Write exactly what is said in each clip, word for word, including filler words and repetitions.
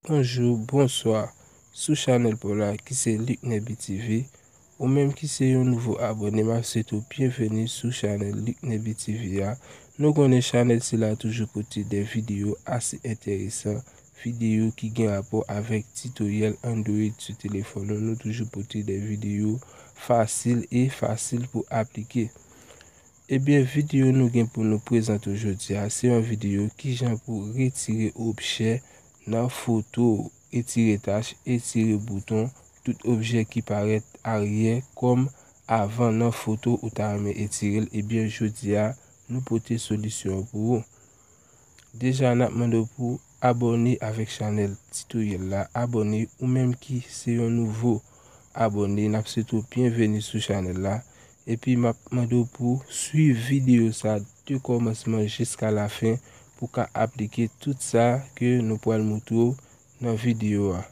bonjou, bonswa sou chanèl pa w la ki se Luckner B T V. Ou menm ki se yon nouvo abòne, m ap swete w byenveni sou chanèl Luckner B T V a. Nou konnen chanèl sila toujou pote de videyo ase enteresan, videyo ki gen rapò avèk titoryèl Android sou telefòn nou. Nou toujou pote de videyo fasil e fasil pou aplike. Ebyen, videyo nou gen pou nou prezante w jodi a, se yon videyo kijan pou retire objè nan foto, etire tach, etire bouton, tout objè ki parèt aryè kòm avan nan foto ou ta renmen etire l. Ebyen, jodi a, nou pote solisyon an pou ou. Deja, n ap mande w pou abòne avèk chanèl titoryèl la. Abòne, ou menm ki se yon nouvo abòne, n ap swete w byenveni sou chanèl la. Epi, m ap mande w pou swiv videyo sa de kòmansman jiska lafen pou ka aplike tout sa ke nou pral moutre w nan videyo a.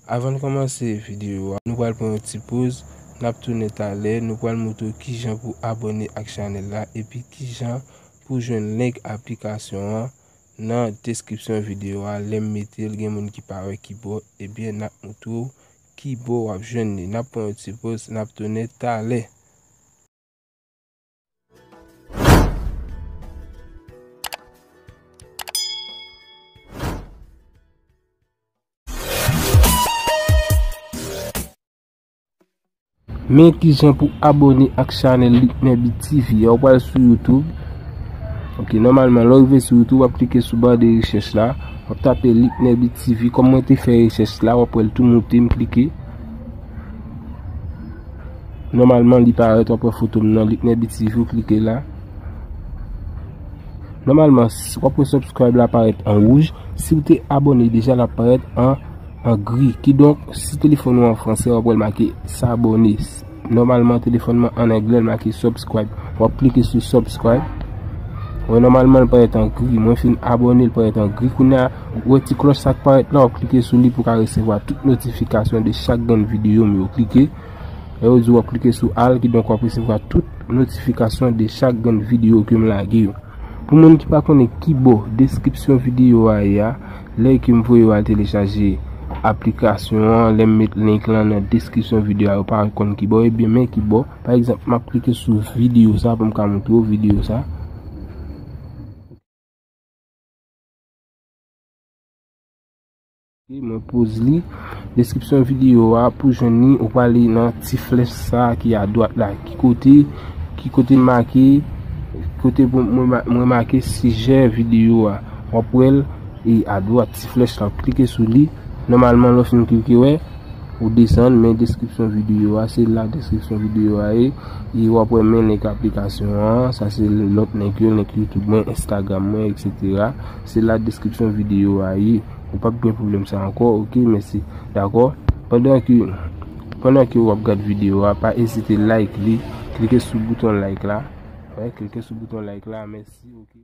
Avan n kòmanse videyo a, nou pral pran yon ti poz, n ap tounen talè, nou pral moutre w kijan pou abòne ak chanèl la, epi kijan pou jwenn link aplikasyon an nan deskripsyon videyo a. Lè m mete l, gen moun ki pa wè kibò, ebyen, n ap moutre w kibò w ap jwenn li. N ap pran yon ti poz, n ap tounen talè. Men kijan pou abòne ak chanèl Luckner B T V a. Ou pral sou YouTube. Ok, nòmalman, lè w rive sou YouTube, w ap klike sou ba de rechèch la. W ap tape Luckner B T V. Kòm mwen te fè rechèch la, w ap wè l tou moute, m klike. Nòmalman, li parèt, w ap wè foto m nan, Luckner B T V, w klike la. Nòmalman, s-, w ap wè subscribe la parèt an wouj. Si w te abòne deja, l ap parèt an, an gri. Kidonk, si telefòn ou an fransè, w ap wè l make s'abonner. Nòmalman, telefòn mwen an anglè, l make subscribe. W ap klike sou subscribe. Wè, nòmalman, l parèt an gri. Mwen fin abòne, l parèt an gri. Kounye a, wè ti klòch sa k parèt la, w ap klike sou li pou w ka resevwa tout notifikasyon de chak grenn videyo m yo. Klike. Lè yo di w ap klike sou all, kidonk w ap resevwa tout notifikasyon de chak grenn videyo ke m lage yo. Pou moun ki pa konnen kibò deskripsyon videyo a ye a, lè ke m voye w al telechaje aplikasyon an, lè m met link lan nan deskripsyon videyo a, yo pa konn kibò, ebyen men kibò. Pa egzanp, m ap klike sou videyo sa pou m ka moutre w videyo sa. Ok, mwen poz li. Deskripsyon videyo a, pou jwenn li, ou prale nan ti flèch sa a ki adwat la. Ki kote, ki kote make, kote pou mwen ma-, mwen make sijè videyo a. W ap wè l, e adwat, ti flèch la, w ap klike sou li. Nòmalman, lè w fin klike, wè, ou desann, men deskripsyon videyo a, se la deskripsyon videyo a ye. E w ap wè men link aplikasyon an, sa se lòt link yo, link YouTube mwen, Instagram mwen, et cetera. Se la deskripsyon videyo a ye. Ou p ap gen pwoblèm sa ankò, ok, mèsi. Dakò? Pandan ke, pandan ke w ap gad videyo a, pa ezite like li, klike sou bouton like la. Wè, klike sou bouton like la, mèsi, ok.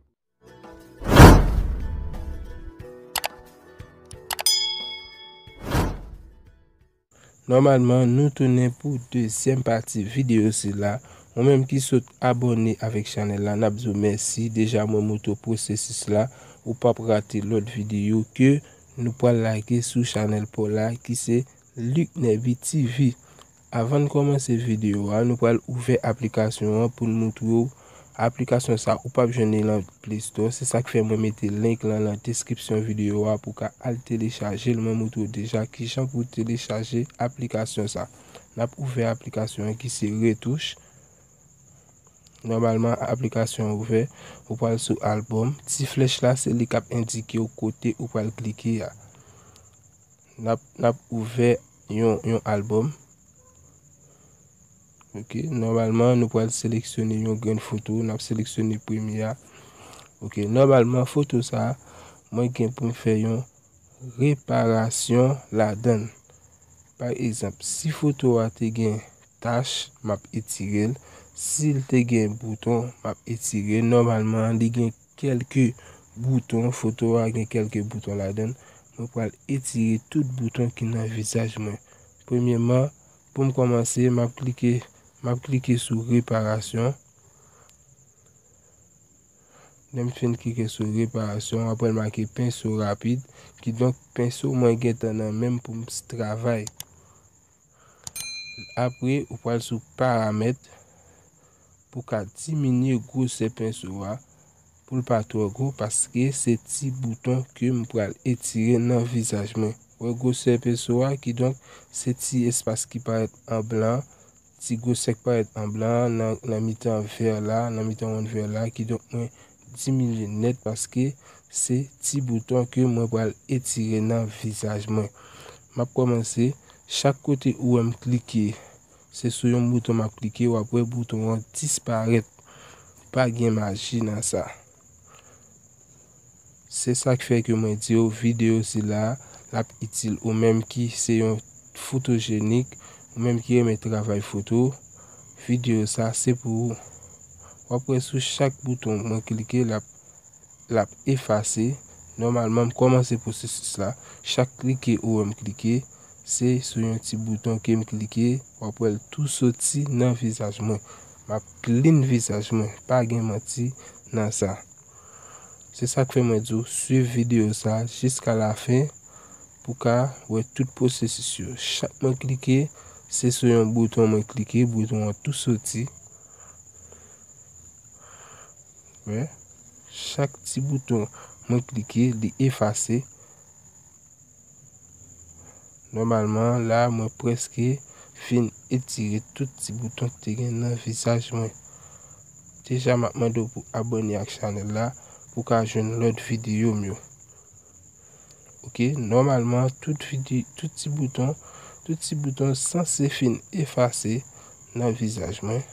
Nòmalman, nou tounen pou dezyèm pati videyo sila. Ou menm ki sot abòne avèk chanèl la, n ap di w mèsi. Deja mwen moutre w pwosesis la. Ou p ap rate lòt videyo ke nou pral lage sou chanèl pa w la ki se Luckner B T V. Avan n kòmanse videyo a, nou pral ouvè aplikasyon an pou n moutre w. Aplikasyon sa, ou p ap jwenn li nan Play Store. Se sa k fè mwen mete link lan nan deskripsyon videyo a pou w ka al telechaje l. Mwen moutre w deja kijan pou w telechaje aplikasyon sa. N ap ouvè aplikasyon an ki se Retouch. Nòmalman, aplikasyon an ouvè. Ou pral sou albòm. Ti flèch la, se li k ap endike w kote ou pral klike a. N ap, n ap ouvè yon, yon albòm. Ok, nòmalman, nou pral seleksyone yon grenn foto. N ap seleksyone premye a. Ok, nòmalman, foto sa a, mwen gen pou m fè yon reparasyon ladan l. Pa egzanp, si foto a te gen tach, m ap etire l. Si l te gen bouton, m ap etire. Nòmalman, li gen kèlke bouton, foto a gen kèlke bouton ladan l. Mwen pral etire tout bouton ki nan vizaj mwen. Premyèman, pou m kòmanse, m ap klike, m ap klike sou reparasyon. Lè m fin klike sou reparasyon, w ap wè l make penso rapid. Kidonk, penso mwen gentan nan men m pou m s- travay. Apre, ou pral sou paramèt pou ka diminye gwosè penso a, pou l pa twò gwo, paske se ti bouton ke m pral etire nan vizaj mwen. Wè gwosè penso a, kidonk, se ti espas ki parèt an blan, ti gwosè k parèt an blan nan, nan mitan vè la, nan mitan wonn vè la, kidonk mwen diminye nèt paske se ti bouton ke mwen pral etire nan vizaj mwen. M ap kòmanse, chak kote ou wè m klike, se sou yon bouton m ap klike, w ap wè bouton an disparèt. Pa gen maji nan sa. Se sa k fè ke mwen di w videyo sila l ap itil ou menm ki se yon fotojenik, ou menm ki renmen travay foto. Videyo sa se pou ou. W ap wè sou chak bouton mwen klike, l ap, l ap efase. Nòmalman, m kòmanse pwosesis la. Chak klike ou wè m klike, se sou yon ti bouton ke m klike, w ap wè l tou soti nan vizaj mwen. M ap clean vizaj mwen, pa gen manti nan sa. Se sa k fè mwen di w, swiv videyo sa jiska lafen pou ka wè tout pwosesis yo. Chak mwen klike, se sou yon bouton mwen klike, bouton an tou soti. Wè, chak ti bouton mwen klike, li efase. Nòmalman, la, mwen prèske fin etire tout ti bouton ki te gen nan vizaj mwen. Deja, m ap mande w pou abòne ak chanèl la pou ka jwenn lòt videyo m yo. Ok, nòmalman, tout vide-, tout ti bouton, tout ti bouton sanse fin efase nan vizaj mwen.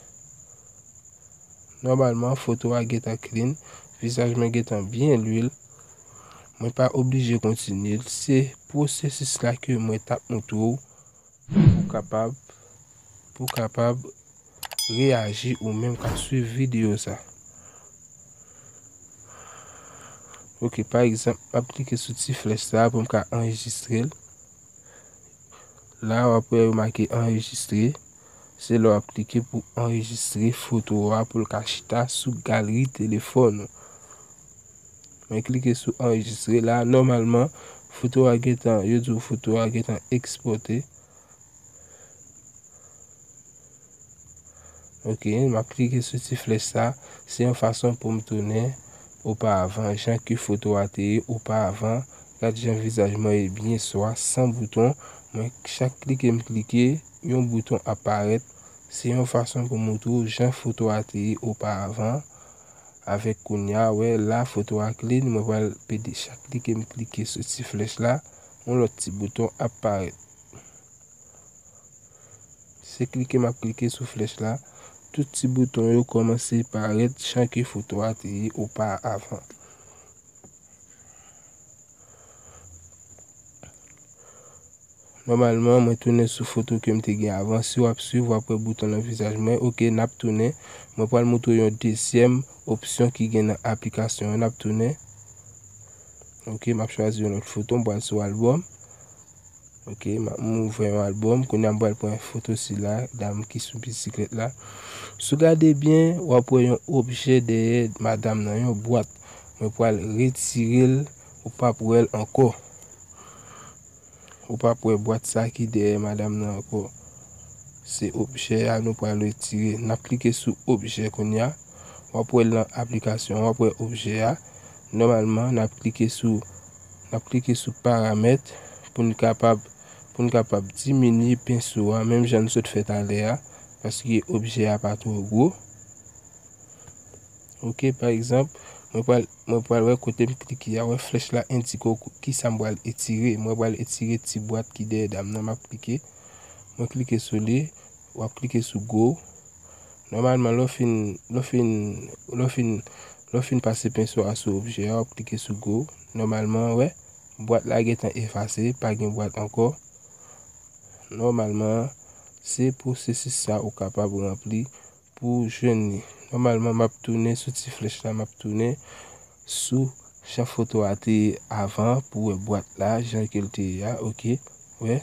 Nòmalman, foto a gentan clean, vizaj mwen gentan byen lwil. Mwen pa oblije kontinye l. Se pwosesis la ke mwen t ap montre w pou kapab, pou kapab reyaji ou menm k ap swiv videyo sa. Ok, pa egzanp, m ap klike sou ti flèch sa pou m ka anrejistre l. La, w ap wè yo make anrejistre. Se lè w ap klike pou anrejistre foto a pou l ka chita sou galri telefòn ou. Mwen klike sou anrejistre la. Nòmalman, foto a gentan, yo di w foto a gentan ekspòte. Ok, m ap klike sou ti flèch sa. Se yon fason pou m tounen oparavan, jan ke foto a te ye oparavan. Gad jan vizaj mwen ye byen swa, san bouton. Mwen, chak klike m klike, yon bouton ap parèt. Se yon fason pou montre w jan foto a te ye oparavan. Avèk kounye a, wè, la, foto a clean. Mwen pral pede chak klike m klike sou ti flèch la, yon lòt ti bouton ap parèt. Se klike m ap klike sou flèch la, tout ti bouton yo kòmanse parèt jan ke foto a te ye oparavan. Nòmalman, mwen tounen sou foto ke m te gen avan. Si w ap swiv, w ap wè bouton nan vizaj mwen. Ok, n ap tounen. Mwen pral montre w yon dezyèm opsyon ki gen nan aplikasyon an. N ap tounen. Ok, m ap chwazi yon lòt foto. M pral sou albòm. Ok, m ap, m ouvè yon albòm. Kounye a, m pral pran foto sila, dam ki sou bisiklèt la. Si w gade byen, w ap wè yon objè dèyè madanm nan, yon bwat. Mwen pral retire l, ou p ap wè l ankò. Ou p ap wè bwat sa ki dèyè madanm nan ankò. Se objè a nou pral retire. N ap klike sou objè kounye a. W ap wè l nan aplikasyon, w ap wè objè a. Nòmalman, n ap klike sou, n ap klike sou paramèt pou n kapab, pou n kapab diminye penso a, menm jan n sot fè talè a, paske objè a pa twò gwo. Ok, pa egzanp, mwen pral, mwen pral wè kote m klike a, wè flèch la endike w ko-, kisa m pral etire. Mwen pral etire ti bwat ki dèyè dam nan, m ap klike. Mwen klike sou li, w ap klike sou go. Nòmalman, lè w fin, lè w fin, lè w fin, lè w fin pase penso a sou objè a, w ap klike sou go. Nòmalman, wè, bwat la gentan efase, pa gen bwat ankò. Nòmalman, se pwosesis sa ou kapab ranpli pou w jwenn li. Nòmalman, m ap tounen sou ti flèch la, m ap tounen sou jan foto a te ye avan pou w wè bwat la, jan ke l te ye a, ok. Wè,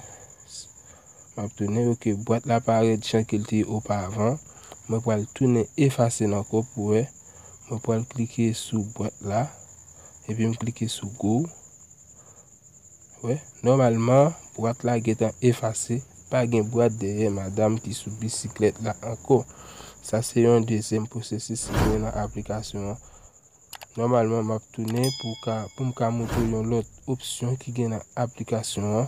m ap tounen, ok, bwat la parèt jan ke l te ye oparavan. Mwen pral tounen efase l ankò pou w wè Mwen pral klike sou bwat la, epi m klike sou go. Wè, nòmalman, bwat la gentan efase. Pa gen bwat dèyè madanm ki sou bisiklèt la ankò. Sa se yon dezyèm pwosesis ki gen nan aplikasyon an. Nòmalman, m ap tounen pou ka, pou m ka montre w yon lòt opsyon ki gen nan aplikasyon an.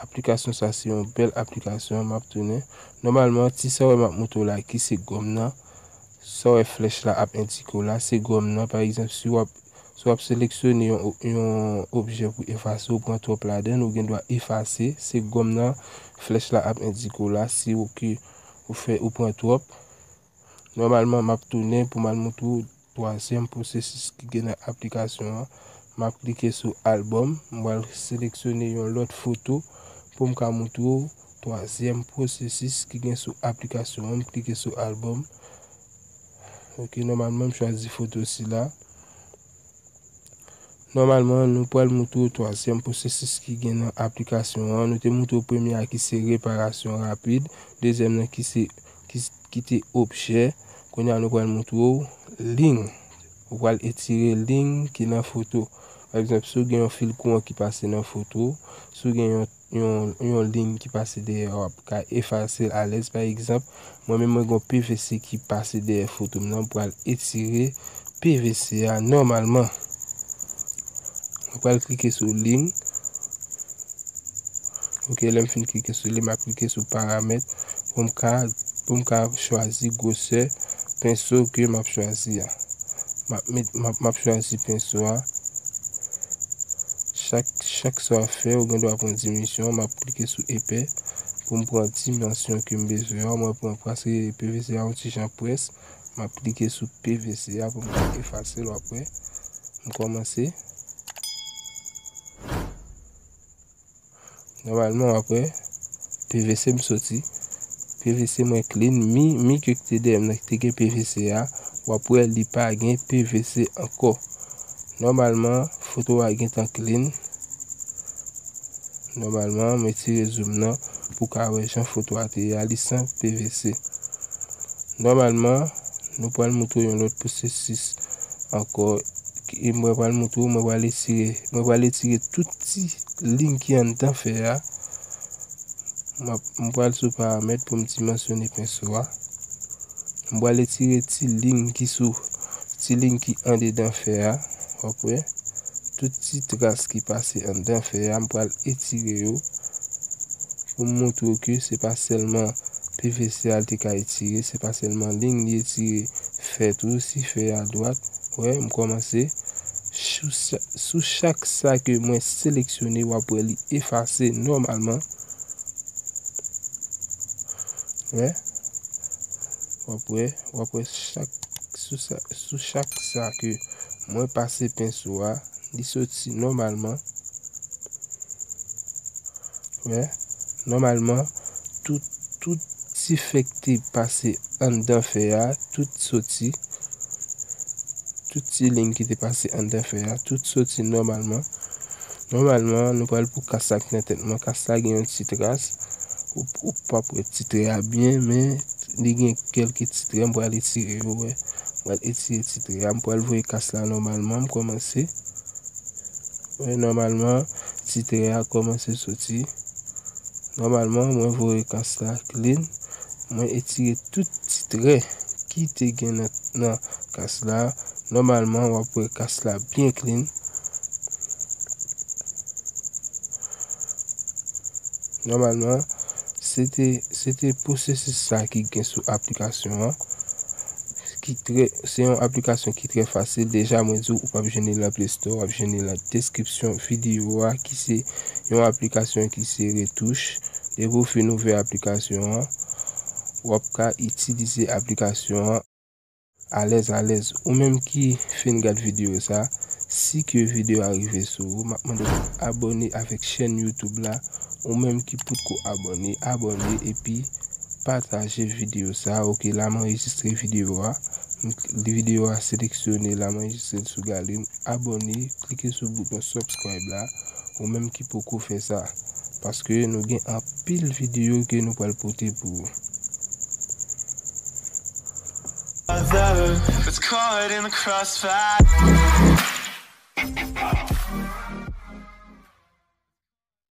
Aplikasyon sa se yon bèl aplikasyon, m ap tounen. Nòmalman, ti sa w wè m ap montre w la ki se gòm nan. Sa w wè flèch la ap endike w la, se gòm nan. Pa egzanp, si w ap, si w ap seleksyone yon, yon objè pou efase, ou pran twòp ladan l, ou gen dwa efase. Se gòm nan, flèch la ap endike w la, si w ke ou fè, ou pran twòp. Nòmalman, m ap tounen pou m al montre w twazyèm pwosesis ki gen nan aplikasyon an. M ap klike sou albòm. M pral seleksyone yon lòt foto pou m ka montre w twazyèm pwosesis ki gen sou aplikasyon an. M klike sou albòm. Ok, nòmalman, m chwazi foto sila. Nòmalman, nou pral montre w twazyèm pwosesis ki gen nan aplikasyon an. Nou te montre w premye a ki se reparasyon rapid, dezyèm nan ki se, ki, ki te objè. Kounye a, nou pral montre w liy. Ou pral etire liy ki nan foto. Pa egzanp, si w gen yon fil kouran ki pase nan foto, si w gen yon, yon, yon liy ki pase dèyè, w ap ka efase l alèz. Pa egzanp, mwen menm mwen gen yon P V C ki pase dèyè foto m nan, m pral etire P V C a nòmalman. Mwen pral klike sou liy. Ok, lè m fin klike sou li, m ap klike sou paramèt pou m ka, pou m ka chwazi gwosè penso ke m ap chwazi a. M ap met, m ap, m ap chwazi penso a. Chak, chak sa w ap fè, ou gen dwa pran dimansyon. M ap klike sou epè pou m pran dimansyon ke m bezwen an. Mwen pran paske P V C a yon ti jan pwès. M ap klike sou P V C a pou m ka efase l, w ap wè. M kòmanse. Nòmalman, w ap wè, P V C m soti. P V C mwen clean, mi, mi ke ki te dèyè m nan ki te gen P V C a, w ap wè li pa gen P V C ankò. Nòmalman, foto a gentan clean. Nòmalman, mwen tire zoom nan pou ka wè jan foto a te ye a, li san P V C. Nòmalman, nou pral montre w yon lòt pwosesis ankò. E mwen pral montre w, mwen pral etire, mwen pral etire tout ti liy ki anndan fè a. M ap, m pral sou paramèt pou m dimansyone penso a. M pral etire ti liy ki sou, ti liy ki andedan fè a. W ap wè, tout ti tras ki pase anndan fè a, m pral etire yo pou m montre w ke se pa sèlman P V C a l te ka etire, se pa sèlman liy li etire, fè tou, si fè a dwat. Wè, m kòmanse. Sou sa, sou chak sa ke mwen seleksyone, w ap wè li efase nòmalman. Wè, w ap wè, w ap wè chak, sou sa, sou chak sa ke mwen pase penso a, li soti nòmalman. Wè, nòmalman, tout, tout ti fè ki te pase anndan fè a, tout soti. Tout ti liy ki te pase anndan fè a, tout soti nòmalman. Nòmalman, nou pral pou kas la ki nan tèt mwen. Kas la gen yon ti tras. Ou, ou p ap wè ti trè a byen, men li gen kèlke ti trè. M pral etire yo, wè. M pral etire ti trè a. M pral voye kas la nòmalman. M kòmanse. Wè, nòmalman, ti trè a kòmanse soti. Nòmalman, mwen voye kas la clean. Mwen etire tout ti trè ki te gen nan, nan kas la. Nòmalman, w ap wè kas la byen clean. Nòmalman, se te, se te pwosesis sa ki gen sou aplikasyon an. Ki trè, se yon aplikasyon ki trè fasil. Deja, mwen di w, ou p ap jwenn li nan Play Store, w ap jwenn li nan deskripsyon videyo a, ki se yon aplikasyon ki se retouch. Depi w fin ouvè aplikasyon an, w ap ka itilize aplikasyon an alèz, alèz. Ou menm ki fin gad videyo sa, si ke videyo a rive sou ou, m ap mande w abòne avèk chèn YouTube la. Ou menm ki potko abòne, abòne epi pataje videyo sa. Ok, la m anrejistre videyo a. M, videyo a seleksyone, la m anrejistre l sou galeri. Abòne, klike sou bouton subscribe la. Ou menm ki poko fè sa. Paske nou gen anpil videyo ke nou pral pote pou ou. Love, it's caught in the crossfire.